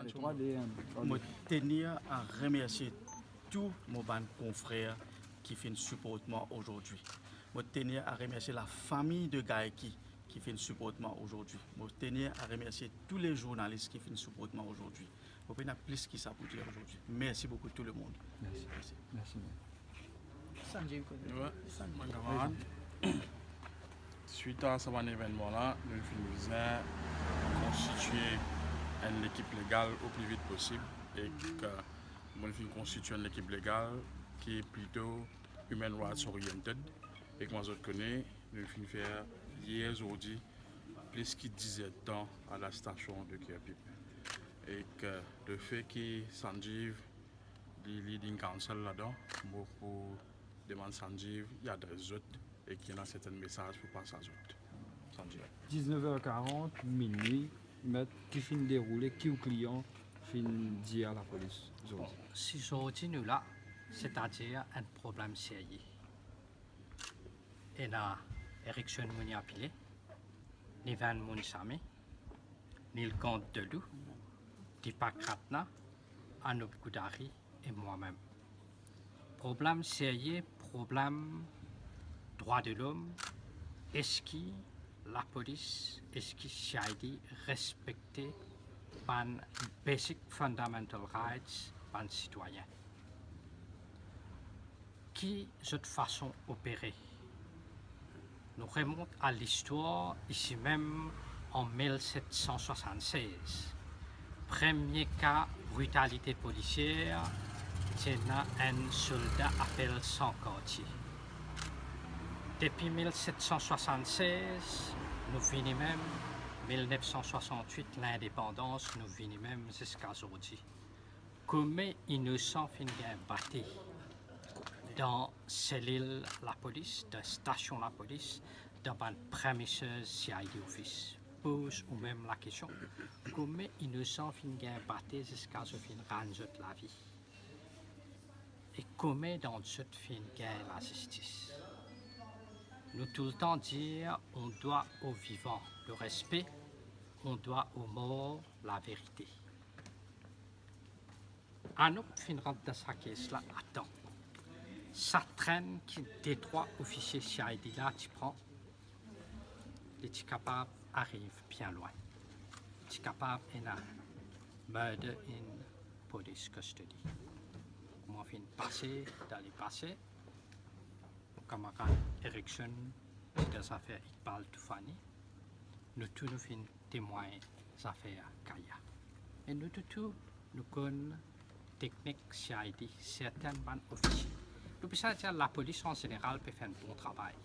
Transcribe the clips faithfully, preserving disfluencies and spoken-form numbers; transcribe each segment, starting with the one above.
Le trois, deux, un. Mo tenir a remersie tou mo bann konfrer ki finn siport mwa azordi. Mo tenir a remersie lafami de Gayki ki finn siport mwa azordi. Mo tenir a remersie tou le zournalis ki finn siport mwa azordi. Mo pena plis ki sa pou dir azordi. Mersi boukou tou lemond. Mersi. Mersi. Mersi, mer. Sanjeev, kote? Wi, Sanjeev. Mwa, kamarad. Swit a sa bann evennman la, nou finn bizin konstitie enn lekip legal o pli vit posib, ek, euh, nou finn konstitie enn lekip legal ki plito human rights oriented, ek kouma zot kone, nou finn fer yer zordi plis ki diz erdtan a la stasion de Kirpip. Ek, euh, lefe ki Sanjeev li leading counsel ladan, mo pou demann Sanjeev, li adres zot, e ki ena sertin mesaz pou pas a zot. Sanjeev. Diznef er karant, minwi, met ki finn deroule, ki ou klian finn dir a lapolis zordi? Si zordi nou la, setadir enn problem serye. Ena Erickson Mounia Pillay, Niven Moonsamy, Nilkant Delou, Deepak Ratna, Anup Goodhary e mwa-mem. Problem serye, problem drwa de lom, eski lapolis, eski C I D respekte bann basic fundamental rights bann sitwayin? Ki zot fason opere? Nou remont a listwar, isi mem an mil set san swasann-sez. Premie ka britalite polisier, ti ena enn solda apel Sankarti. Depi mil set san swasann-sez, nou vini mem, mil nef san swasant-wit, lindepandans, nou vini mem ziska zordi. Komie inosan finn gagn bate dan selil lapolis, dan stasion lapolis, dan bann premises C I D office? Poz ou mem lakestion, komie inosan finn gagn bate ziska zot finn rann zot lavi? E komie dan zot finn gagn lazistis? Nou toultan dir, on doit aux vivants le respect, on doit aux morts la vérité. Anup finn rant dan sa kes la a tan. Sa trenn ki detrwa ofisie C I D la ti pran, li ti kapav ariv bien lwin. Ti kapav ena murder in police custody. Kouma finn pase dan lepase, kamarad Erickson ti dan zafer Iqbal Tooufani, nou tou nou finn temwagn zafer Kaya. E nou tou tou, nou konn teknik C I D, sertin bann ofisie. Nou pe sa dir lapolis an zeneral pe fer enn bon travay.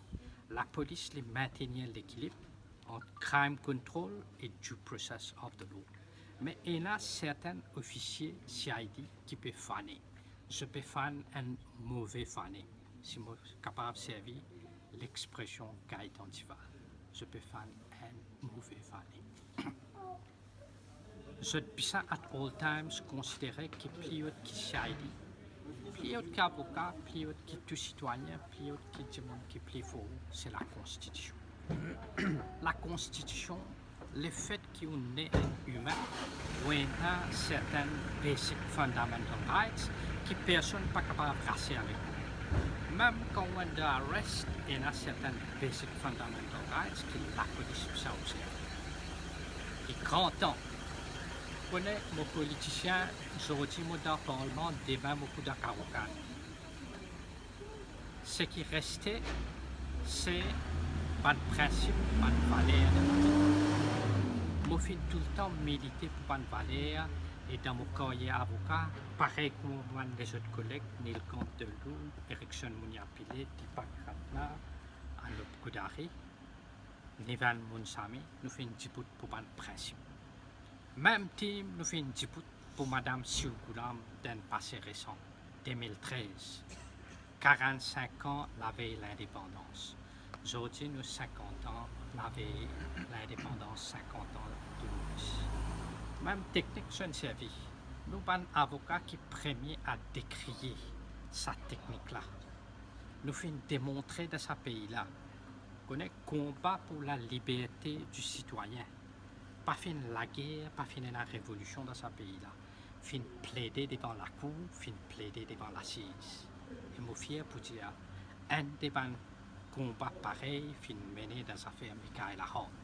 Lapolis, li mintenir lekilib ant crime control e due process of the law. Me ena sertin ofisie C I D ki pe fane. Zot pe fann enn move fane, si mo kapav servi lexpresion Gaëtan Duval. Zot pe fann enn move fane. Zot bizin at all times konsidere ki pli ot ki C I D, pli ot ki avoka, pli ot ki tou sitwayin, pli ot ki dimoun ki pli for, se lakonstitision. Lakonstitision, lefet ki ou ne enn imin, ou ena sertin basic fundamental rights ki personn pa kapav rase avek ou. Mem kan ou under arrest, ena sertin basic fundamental rights ki lapolis bizin observe. Li gran tan. Kone mo politisien, zordi mo dan parlman, demin mo pou dan karokan. Seki reste, se bann prinsip, bann valer de lavi. Mo finn toultan milite pou bann valer, e dan mo karyer avoka, parey kouma bann lezot koleg, Nilkant Delou, Erickson Mounia Pillay, Deepak Ratna, Anup Goodhary, Niven Moonsamy, nou finn dibout pou bann prinsip. Mem tim nou finn dibout pou Madam Siw Ghulam dan enn pase resan, de mil trez, karant-sink an lavey lindepandans. Zordi nou sinkant an lavey lindepandans, sinkant an de Moris. Mem teknik zot inn servi. Nou bann avoka ki premie a dekriye sa teknik la. Nou finn demontre dan sa pei la, kone konba pou laliberte di sitwayin, pa finn lager, pa finn ena revolision dan sa pei la. Finn plede devan lakour, finn plede devan lasiz. E mo fier pou dir, enn de bann konba parey finn mene dan zafer Michaela Hart.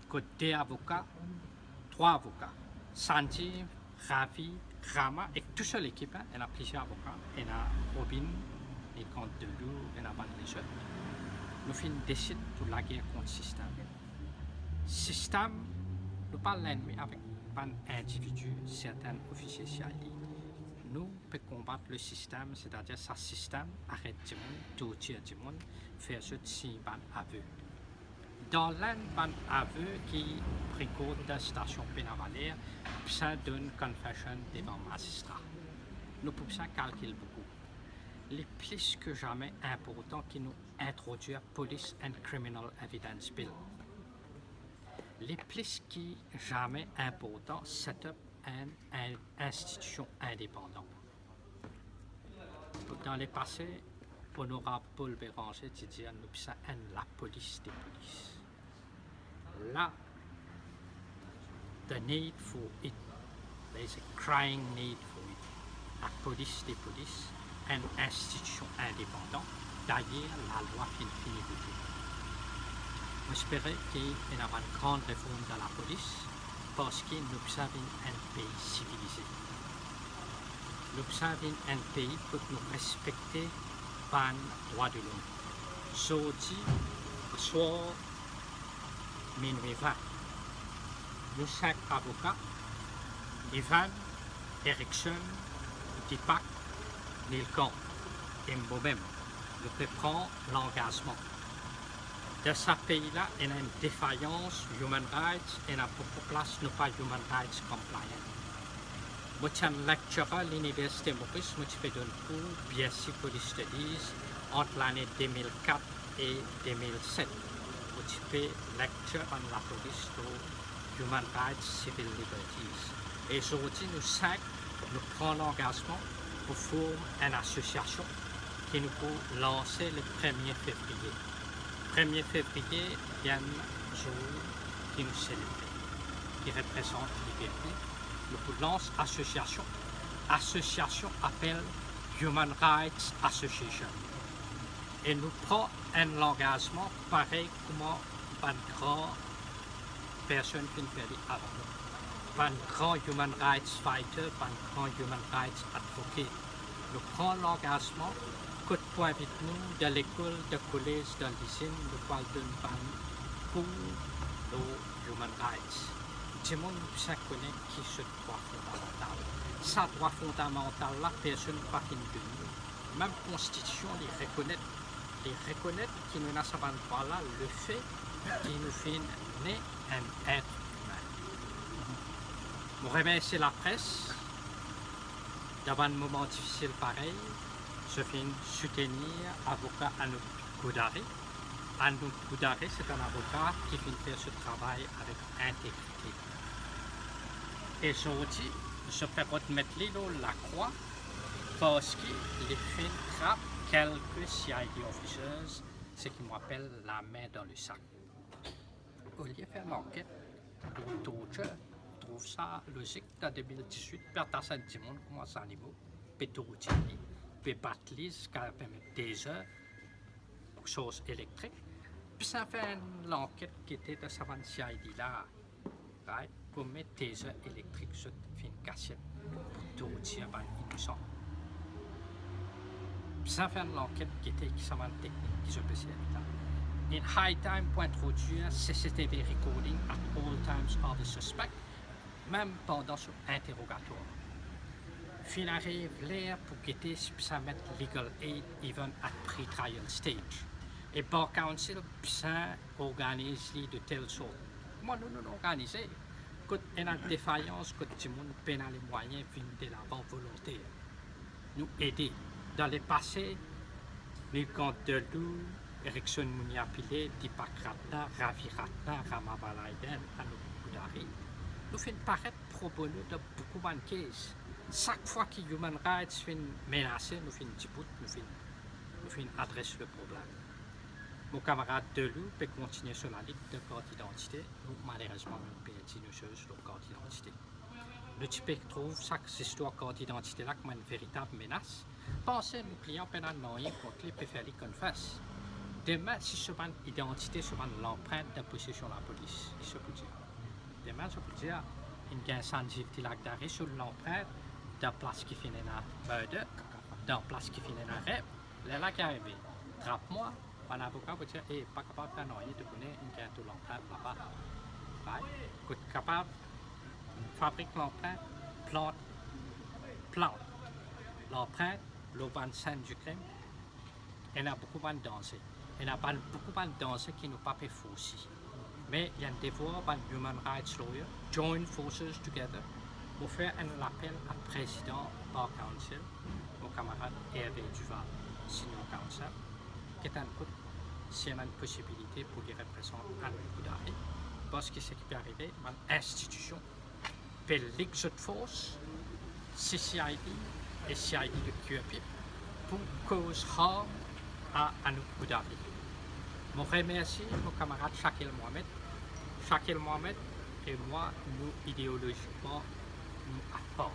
Kot de avoka, trwa avoka, Sanjeev, Ravi, Rama ek tou so lekip, hein, ena plizier avoka, ena Robin, Nilkant Delou, ena bann lezot. Nou finn desid pou lager kont sistem. Sistem, nou pa lennmi avek bann individi, sertin ofisie C I D. Nou pe konbat le sistem, setadir sa sistem aret dimoun, tortir dimoun, fer zot sign bann ave. Dan lenn bann ave ki rekord dan stasion Pena Valer, bizin donn confession devan mazistra. Nou pou bizin kalkil boukou. Li plis ki zame inportan ki nou introdwir Police and Criminal Evidence Bill. Li plis ki zame inportan set up enn, enn institision indepandan. Dan lepase, Onorab Paul Bérenger ti dir nou bizin enn lapolis de polis. La, the need for it, there is a crying need for it. Lapolis de polis, enn institision indepandan. Dayer, lalwa finn fini vote. Mo espere ki ena bann gran reform dan lapolis, parski nou bizin vinn enn pei sivilize. Nou bizin vinn enn pei kot nou respekte bann drwa de lom. Zordi aswar, minwi vin, nou sink avoka, Ivan, Erickson, Deepak, Nilkant e momem, nou pe pran langazman. Dan sa pei la, ena enn defayans human rights, ena boukou plas nou pa human rights compliant. Mo ti enn lecturer Liniversite Moris, mo ti pe donn kour B S C Police Studies ant lane de mil kat e de mil set. Mo ti pe lecture bann lapolis lor human rights, civil liberties. E zordi nou sink, nou pran langazman pou form enn asosiasion ki nou pou lanse le premie fevriye. Premie fevriye, enn zour ki nou selebre, ki reprezant liberté. Nou pou lans asosiasion. Asosiasion apel Human Rights Association. E nou pran enn langazman parey kouma bann gran personn finn fer li avan nou. Bann gran human rights fighter, bann gran human rights advocate. Nou pran langazman kot pou invit nou dan lekol, dan kolez, dan lizinn, nou pou al donn bann kour lor human rights. Dimoun bizin kone ki zot drwa fondamantal. Sa drwa fondamantal la, personn pa finn donn nou. Mem konstitision li rekonet, li rekonet ki nou ena sa bann drwa la, lefe ki nou finn ne enn et imin. Mo remersie lapres, dan bann moman difisil parey, zot finn soutenir avoka Anup Goodhary. Anup Goodhary, se enn avoka ki finn fer so travay avek integrite. E zordi, zot pe rod met li lor lakrwa, parski li finn trap kelke C I D officers, seki mo apel lame dan lesak. Olie fer lanket lor torture, trouv sa lozik dan de mil dizwit, pe atas enn dimoun kouma zanimo, pe tortir li, pe bat li ziska pe met de zer, sors elektrik. Bizin fer enn lanket gete dan sa bann C I D la, right? Kouma de zer elektrik zot finn kasiet pou tortir bann inosan. Bizin fer enn lanket gete ki sa bann teknik ki zot pe servi la. In high time pou introdwir C C T V recording at all times of the suspect, mem pandan so interogatwar. Finn ariv ler pou gete si bizin met legal aid even at pre-trial stage. E bar counsel bizin organiz li de tel sort. Kouma nou, nou organize? Kot ena defayans, kot dimoun pena lemwayin vinn delavan volonter. Nou ede. Dan lepase, Nilkant Delou, Erickson Munia Pillay, Deepak Ratna, Ravi Ratna, Rama Vallaidhan, Anup Goodhary, nou finn paret pro bono dan boukou bann case. Sak fwa ki human rights finn menase, nou finn dibout, nou finn, nou finn adres le problem. Mo kamarad Delou pe kontigne so lalit de kart idantite, nou malerezman nou perdi nou soz lor kart idantite. Nou ti pe trouv sa zistwar kart idantite la kouma enn veritab menas. Panse nou klian pena nanye kont li, pe fer li confess. Demin, si so bann idantite, so bann lanprint dan posesion lapolis, ki sa pou dir? Demin, sa pou dir, inn gagn Sanjeev Tilak Dhari so lanprint dan plas ki finn ena murder, dan plas ki finn ena rep. Lerla ki arive, trap mwa, bann avoka pou dir, "Eh, pa kapav fer nanye, to kone, inn gagn to lanprint laba." Right? Kot kapav fabrik lanprint, plant, plant lanprint lor bann sen di krim, ena boukou bann danze. Ena bann, boukou bann danze ki nou pa pe foursi. Me li enn devwar bann human rights lawyer, join forces together. Mo fer enn lapel a prezidan Bar Council, mo kamarad Hervé Duval, senior counsel, get enn kout si ena enn posibilite pou li reprezant Anup Goudari, parski seki pe arive, bann institision pe lig zot fors, C C I D e C I D de Q R P, pou koz harm a Anup Goudari. Mo remersi mo kamarad Shakil Mohammed. Shakil Mohammed e mwa, nou ideolozikman, nou apar.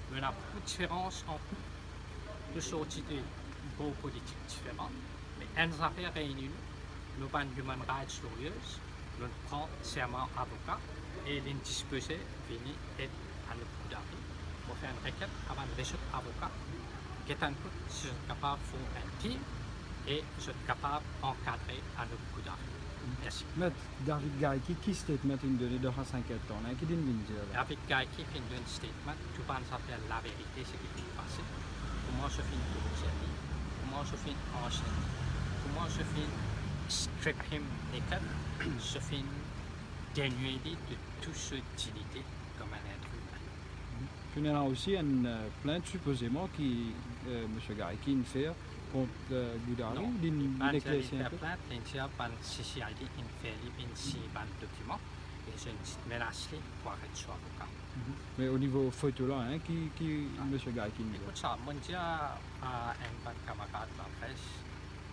Nou ena boukou diferans ant nou. Nou sorti de bor politik diferan, me enn zafer reyni nou, nou bann human rights lawyers, nou pran serman avoka e linn dispoze vini ed Anup Goudari. Mo fer enn reket a bann lezot avoka, get enn kout si zot kapav form enn team e zot kapav ankadre Anup Goudari. Mersi. Met David Gaiky, ki statement inn done dan sa sink-er tan la, ki li'nn vinn dir la? David Gaiky finn donn statement, tou bann zafer laverite, seki finn pase, kouma so finn tortir li, kouma so finn ansegn li, kouma so finn strip him naked, so finn denue li de tou so dignite kouma enn et imin. Finn ena osi enn, euh, plint sipozeman ki, euh, Misie Gaiky inn fer kont, euh, Goudari. Non, li'nn, li'nn eklersi enn pe. Plint, li'nn dir bann C C I D inn fer li vinn sign bann dokiman e zot inn menas li pou aret so avoka. Mhm. Me o nivo foto la, hein, ki, ki Misie Gaiky inn dir? Ekout sa, mo'nn dir a, a enn bann kamarad lapres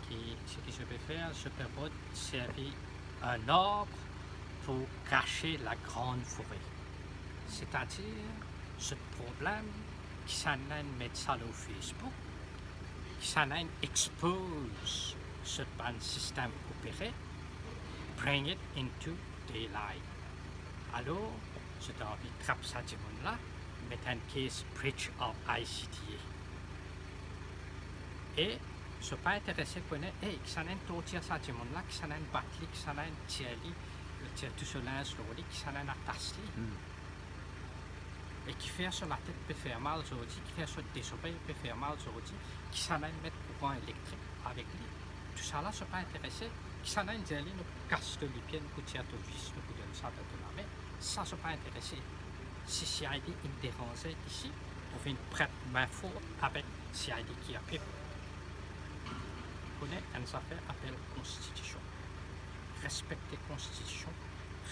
ki seki zot pe fer, zot pe rod servi enn arb pou kase lagran fore. Setadir, zot problem, kisannla inn met sa lor Facebook, kisannla inn expoz zot bann sistem opere, bring it into daylight. Alor, zot anvi trap sa dimoun la, met enn case breach of I C T A. E zot pa interese kone, ey, kisannla inn tortir sa dimoun la, kisannla inn bat li, kisannla inn tir li, tir tou so linz lor li, kisannla inn atas li. Hmm. E kifer so latet pe fer mal zordi, kifer so desorey pe fer mal zordi, kisannla inn met kouran elektrik avek li. Tousala, zot pa interese. Kisannla inn dir li, nou pou kas to lipie, nou pou tir to vis, nou pou donn sa dan to lame. Sa, zot pa interese. Si C I D inn deranze isi, pou vinn pret min forte avek C I D ki apel. Kone enn zafer apel konstitision. Respekte konstitision,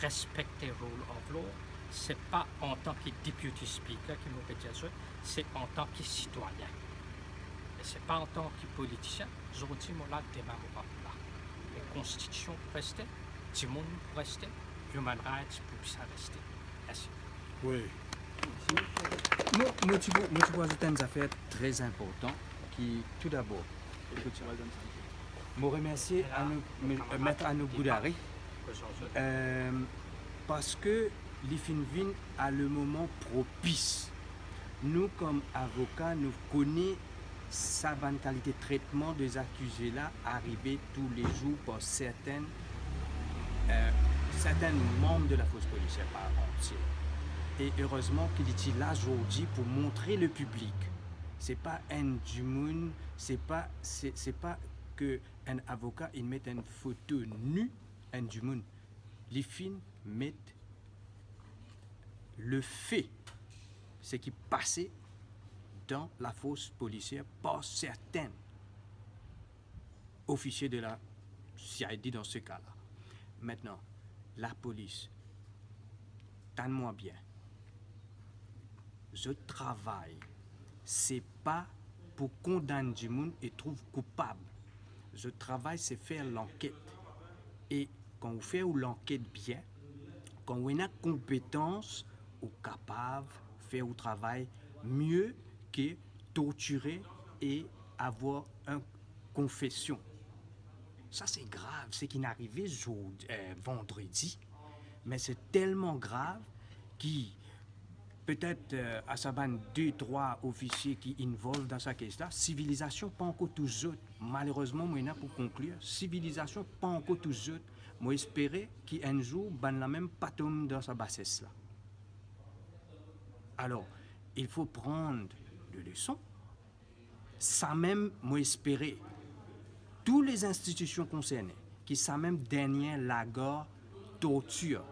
respekte rule of law, se pa antan ki Deputy Speaker ki mo pe dir zot, se antan ki sitwayin. E se pa antan ki politisien, zordi mo la, demin mo pa pou la. Me konstitision pou reste, dimoun pou reste, human rights pou sa reste. Mersi. Wi. Mo, mo ti pou, mo ti pou azout enn zafer tre inportan ki, tou dabor, ekout sa. Mo remersie Anup, me, Met Anup Goudari, euh, parski li finn vinn a le moman propis. Nou, kom avoka, nou kone sa bann kalite tretman de zakize la arive toulezour par sertin, euh, sertin manm de lafors polisier par antie. E erezman ki li ti la zordi pou montre le piblik. Se pa enn dimoun, se pa, se, se pa ke enn avoka inn met enn foto ni enn dimoun. Li finn met le fe, seki pase dan lafors polisier par sertin ofisie de la C I D dan se ka la. Mintnan, lapolis, tann mwa bien. Zot travay, se pa pou kondann dimoun e trouv koupab. Zot travay se fer lanket. E kan ou fer ou lanket bien, kan ou ena konpetans, ou kapav fer ou travay mie ke tortire e avoir enn konfesion. Sa se grav, seki inn arive zour-, eh, vandredi, me se telman grav ki petet, eh, a sa bann de, trwa ofisie ki involve dan sa kes la, sivilizasion pa ankor tous zot. Malerezman, mo ena pou konklir, sivilizasion pa ankor tous zot. Mo espere ki enn zour, bann la mem pa tom dan sa bases la. Alor, il faut prendre de leçons. Samem, mo espere, tou les institision konserne, ki samem dernie lagar tortir,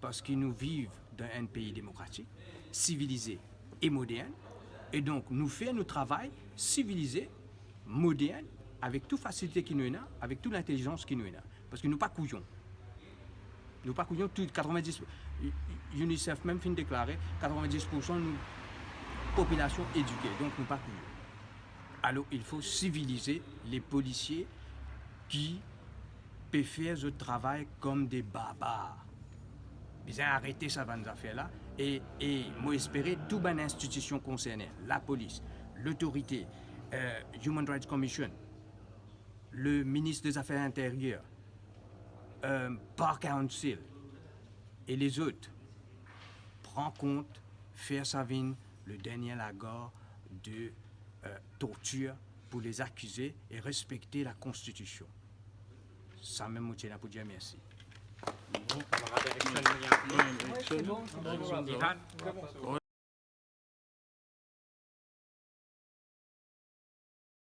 parski nou viv dan enn pei demokratik, sivilize e modern, e donk nou fer nou travay sivilize, modern, avek tou fasilite ki nou ena, avek tou lintelizans ki nou ena, parski nou pa kouyon. Nou pa kouyon, tou, katrovin-dis, UNICEF mem finn deklare, katrovin-dis poursan nou popilasion edike, donk nou pa kouyon. Alor, il faut civiliser les policiers ki pe fer zot travay kom de barbar. Bizin arete sa bann zafer la, e, e mo espere tou bann institision konserne, lapolis, lotorite, eh, Human Rights Commission, le minis de Zafer Interyer, eh, Bar Council e lezot, pran kont, fer sa vinn le dernie lagar de, eh, tortir pou les akize e respekte lakonstitision. Samem mo ti ena pou dir, mersi. Bon, kamarad Erickson, Ivan.